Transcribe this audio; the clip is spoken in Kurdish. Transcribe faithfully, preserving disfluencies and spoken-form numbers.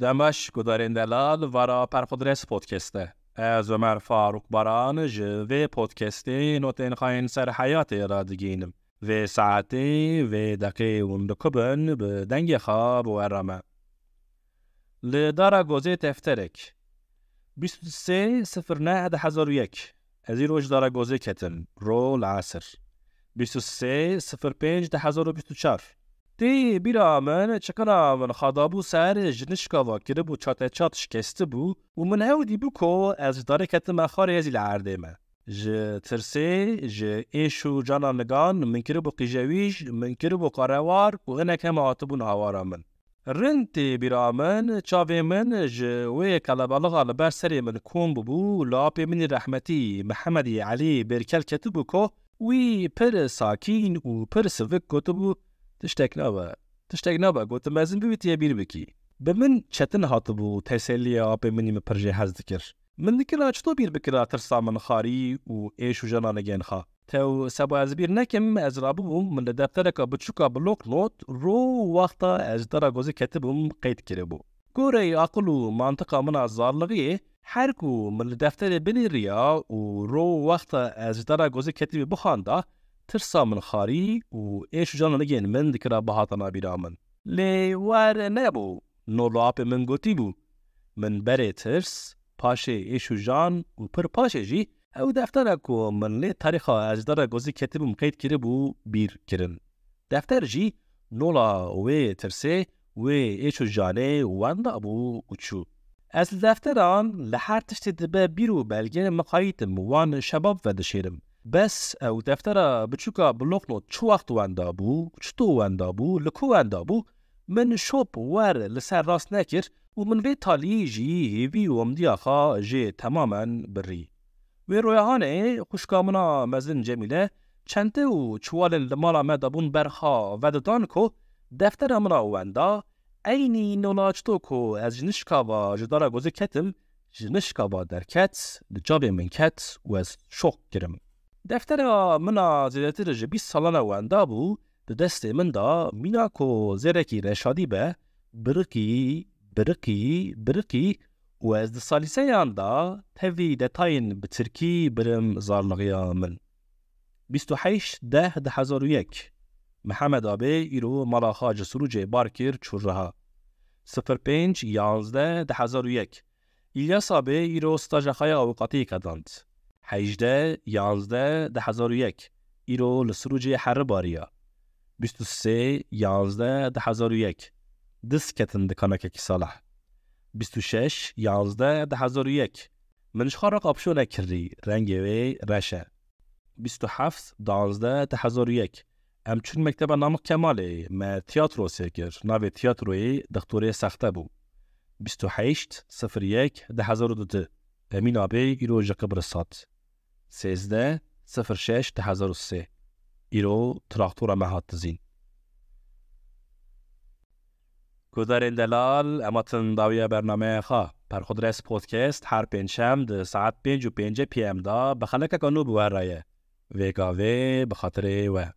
Demaş gudarên delal vara Perxudres Podcast e. Ez Ömer Faruk Baran ji vê podcastê notên xwe yên ser heyatê radigihînim. Vê saetê, vê deqê hûn dikubin bi dengê xwe bi we re me. Li dara gozê defterek. Bîst û sê sifir neh du hezar û yek. Ez îro ji dara gozê ketim, ro li esir. Bîst û sê sifir pênc du hezar û bîst û çar. Tê bîra min çikana min xwe dabû ser ji nişka ve kiribû çateçat şikestibû û min hew dîbû ku ez ji darê ketime xwarê ez ê li erdê me. Ji tirsê, ji êş û cana nigan min kiribû qîjewîj, min kiribû qarewar û hinek hema hatibûn hawara min. Rind tê bîra min, çavê min ji wê qelebalixa li ber serê min kom bûbû, li apê min î rehmetî Mihemedî Elî Bêrkel ketibû ku wî pir sakîn û pir sivik gotibû, "Tiştek nabe, tiştek nabe ku tu mezin bibî tu yê bîr bikî." Bi min çetin hatibû teseliyê apê min î min pir jê hez dikir. Min dikira çito bîr bikira tirsa min xarî û êş û jana nigên xwe. Tew seba ez bîr nekim, ez rabûbûm, min li deftereka biçûka bloknot ro wexta ez ji dara gozê ketibûm qeyd kiribû. Goreyê aqil û mantiqa min a zarlixiyê, her ku min li defterê binêriya û ro wexta ez ji dara gozê ketibî bixwanda, tirsa min xarî û êş û jana nigên min dikira bihatana bîra min. Lê wer nebû. Nola apê min gotîbû, min berê tirs, paşê êş û jan û pir paşê jî ew deftera ku min lê tarîxa ez ji dara gozî ketibûm qeyd kiribû bîr kirin. Defter jî nola wê tirsê, wê êş û janê wendabû û çû. Ez li defteran li her tiştê dibe bîr û belge miqayîtim wan şebab vedişêrim. Bes ew deftera biçûka bloknot çi wext wendabû, çito wendabû, li ku wendabû, min şop wer li ser rast nekir û min vê talî jî hêvî û umdiya xwe jê temamen birî. Wê royahanê xwişka min a mezin Cemîle çente û çiwalên li mala me dabûn ber xwe vedidan ku deftera min a wenda, eynî nola çito ku ez ji nişka va ji dara gozê ketim, ji nişka va derket, di çavê min ket û ez şok kirim. Deftera min a zêdetir ji bîst salan e wenda bû, di destê min de mîna ku zêrekî reşadî be, biriqî, biriqî, biriqî û ez di salîseyan de tevî detayên bi tirkî birim zarlixiya min. Bîst û heşt deh du hezar û yek. Mihemed Abê îro mala xwe ji Sirûcê bar kir çû riha. Sifir pênc yanzdeh du hezar û yek. Îlyas Abê îro staja xwe ya avûkatiyê qedand. Hejdeh yanzdeh du hezar û yek. Îro li Sirûcê here bariya. Bîst û sê yanzdeh du hezar û yek. Diz ketin dikana Kekî Salih. Bîst û şeş yanzdeh du hezar û yek. Min ji xwe re qapşo nekirî, rengê wê reş e. Bîst û heft danzdeh du hezar û yek. Em çûn mekteba Namik Kemalê, me tiyatro sêr kir. Navê tiyatroyê Dixtorê Sexte bû. Bîst û heşt sifir yek du hezar û du. Emîn Abê îro ji Qibris hat. Sêzdeh sifir şeş du hezar û sê. Îro traktora me hat dizîn. Guhdarên delal, em hatin dawiya bernameya xwe. Perxudres Podcast her pêncşem di saet pênc û pêncî P M de bi xelekeka nû bi we re ye. Vê gavê bi xatirê we.